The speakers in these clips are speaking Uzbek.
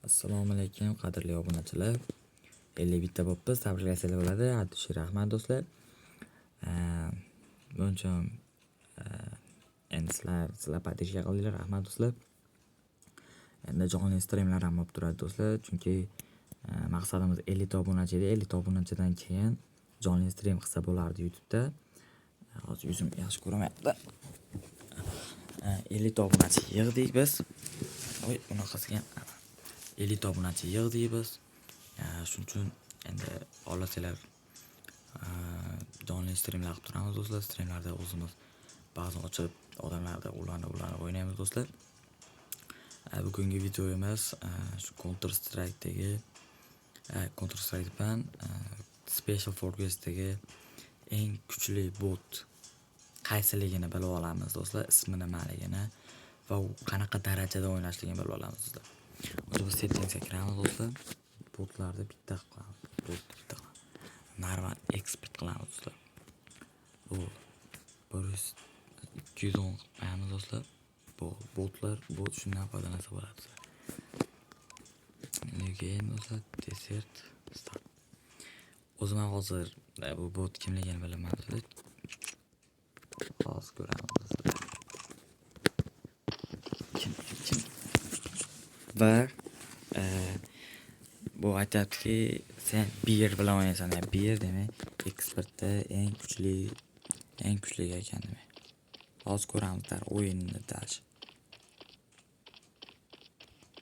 Assalomu alaykum qadrli obunachilar. 51 ta bo'libmiz, tabriklasanglar bo'ladi. Abdushi rahmat do'stlar. Buning uchun endi sizlar поддержка qildinglar, rahmat do'stlar. Endi jonli strimlar ham bo'lib turadi do'stlar, chunki maqsadimiz 50 ta obunachi edi. 50 ta obunachidan keyin jonli strim qilsa bo'lardi YouTube'da. Hozir yuzim yaxshi ko'rinmayapti. 50 ta obunachi yig'dik biz. Voy, bunaqasiga ham 50 ta obunachi yig'dik biz. Shuning uchun endi xohlasanglar jonli strimlar qilib turamiz do'stlar. Strimlarda o'zimiz ba'zan ochib odamlarda ulanib o'ynaymiz do'stlar. Bugungi videomiz shu Counter Strike'dagi Counter Strike bilan Special Forces'dagi eng kuchli bot qaysiligini bilib olamiz do'stlar, ismi nimaligini va u qanaqa darajada o'ynashligini bilib olamiz do'stlar. O'zi biz settingsga kiramiz do'stlar. Botlarni bitta qilib qo'yamiz. Botni bitta qilamiz. Normal eksport qilamiz do'stlar. Bu 100 210 qilib qo'yamiz do'stlar. Bu botlar, bot shundan foydalansa bo'ladi do'stlar. Lekin do'stlar, desert start. O'zim ham hozir bu bot kimligini bilaman do'stlar. Hozir ko'ramiz do'stlar. Kim? Va bu aytyaptiki, sen Beer bilan o'ynaysan. Yani Beer demak ekspertda eng kuchli ekan demak. Hozir ko'ramiz o'yinini dash.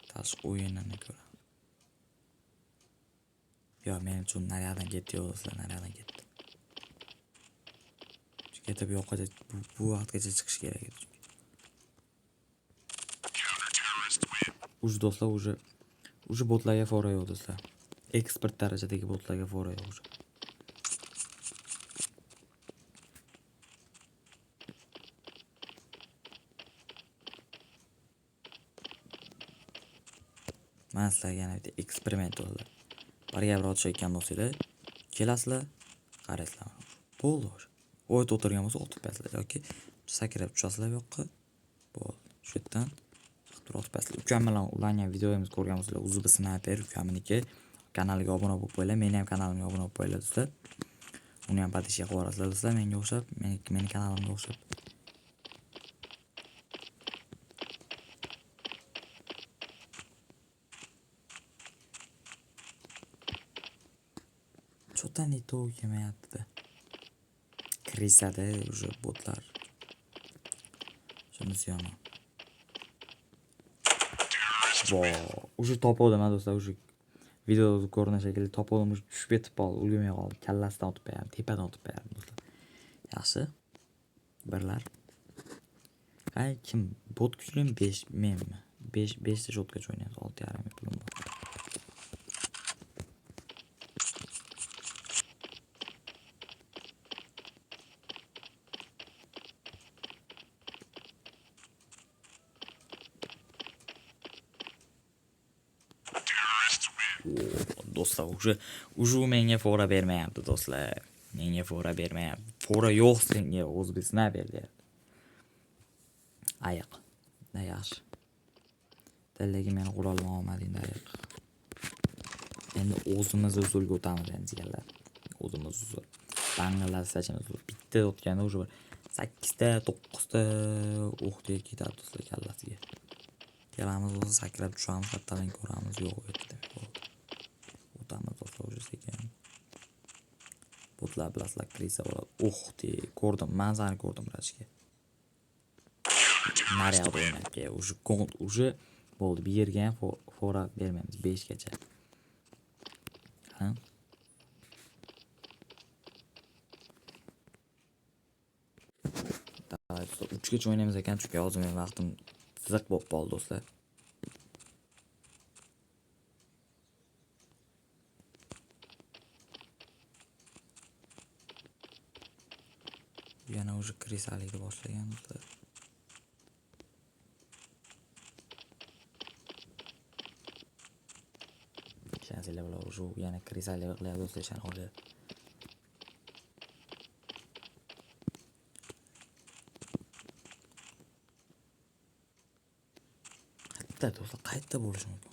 Dash o'yinini ko'ramiz. Yo, men uchun naryoqdan ketdi, yo'q do'stlar, naryoqdan ketdi. Chunki bu yoqqacha bu vaqtgacha chiqish kerak edi chunki. Уже do'stlar, уже botlarga fora yo'q do'stlar. Ekspert darajadagi botlarga fora yo'q уже. Mana sizlarga yana bitta eksperiment bo'ldi. Birga bir otishayotgan bo'lsanglar, kelasizlar, qaraysizlar. Bo'ldi o'sha. O'yda o'tirgan bo'lsa otib qo'yasizlar yoki sakrab tushasizlar bu yoqqa. Bo'ldi. Shu yerdan chiqib turib otib qo'yasizlar. Ukam bilan ulangan videomizni ko'rgan bo'lsanglar, Uzubi Sniper ukamniki kanaliga obuna bo'lib qo'yinglar. Meni ham kanalimga obuna bo'lib qo'yinglar do'stlar. Uni ham подписка qilib yuborasizlar do'stlar, menga o'xshab, meni kanalimga o'xshab. Что-то не то kelmayapti. Крыса da уже botlar. Shunisi yomon. Vo, уже topuvdim do'stlar, уже videoda ko'rinishi shekilli topuvdim, уже tushib ketib qoldi, ulgurmay qoldi. Kallasidan otib qo'yardim, tepadan otib qo'yardim do'stlar. Yaxshi. Birlar. Qay kim bot kuchlimi? 5 menmi? 5 ta shotgacha o'ynaymiz. 6,5 ming pulim bor. Do'stlar, уже u menga fora bermayapti do'stlar. Menga fora bermayapti. Fora yo'q senga, O'zbek Sniper deyapti. Ayiq. Na yaxshi. Lekin meni qurolni olmading ayiq. Endi o'zimiz usulga o'tamiz endi jigarlar. O'zimiz usul. Bangladeshimiz bitta o'tganda уже bir 8 ta, 9 ta o'qdek ketadi do'stlar kallasiga. Kelamiz o'zi sakrab tushamiz, qayerdan ko'ramiz, yo'q u yerda bo'ldi. O'tamiz do'stlar уже sekin. Botlar bilasizlar, крыса bo'ladi. Uх ты, ko'rdim, manzarani ko'rdim brachka. Naryoqda o'ynab kel, уже уже bo'ldi. Bu yerga ham fora bermaymiz 5 gacha. Ha? Давай, do'stlar, 3 gacha o'ynaymiz ekan, chunki hozir mening vaqtim ziq bo'lib qoldi do'stlar. Yana уже крыса likni boshlagan do'stlar. Ishonsanglar bular уже yana крыса lik qilyapti do'stlar, ishonib qolyapti. Qayerda do'stlar, qayerda bo'lishi mumkin?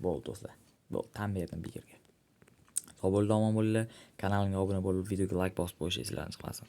Bo'ldi, do'stlar. Bo'ldi, tan berdim bekorga. Sog' bo'linglar, omon bo'linglar. Kanalimga obuna bo'lib, videoga like bosib qo'yish esinglardan chiqmasin.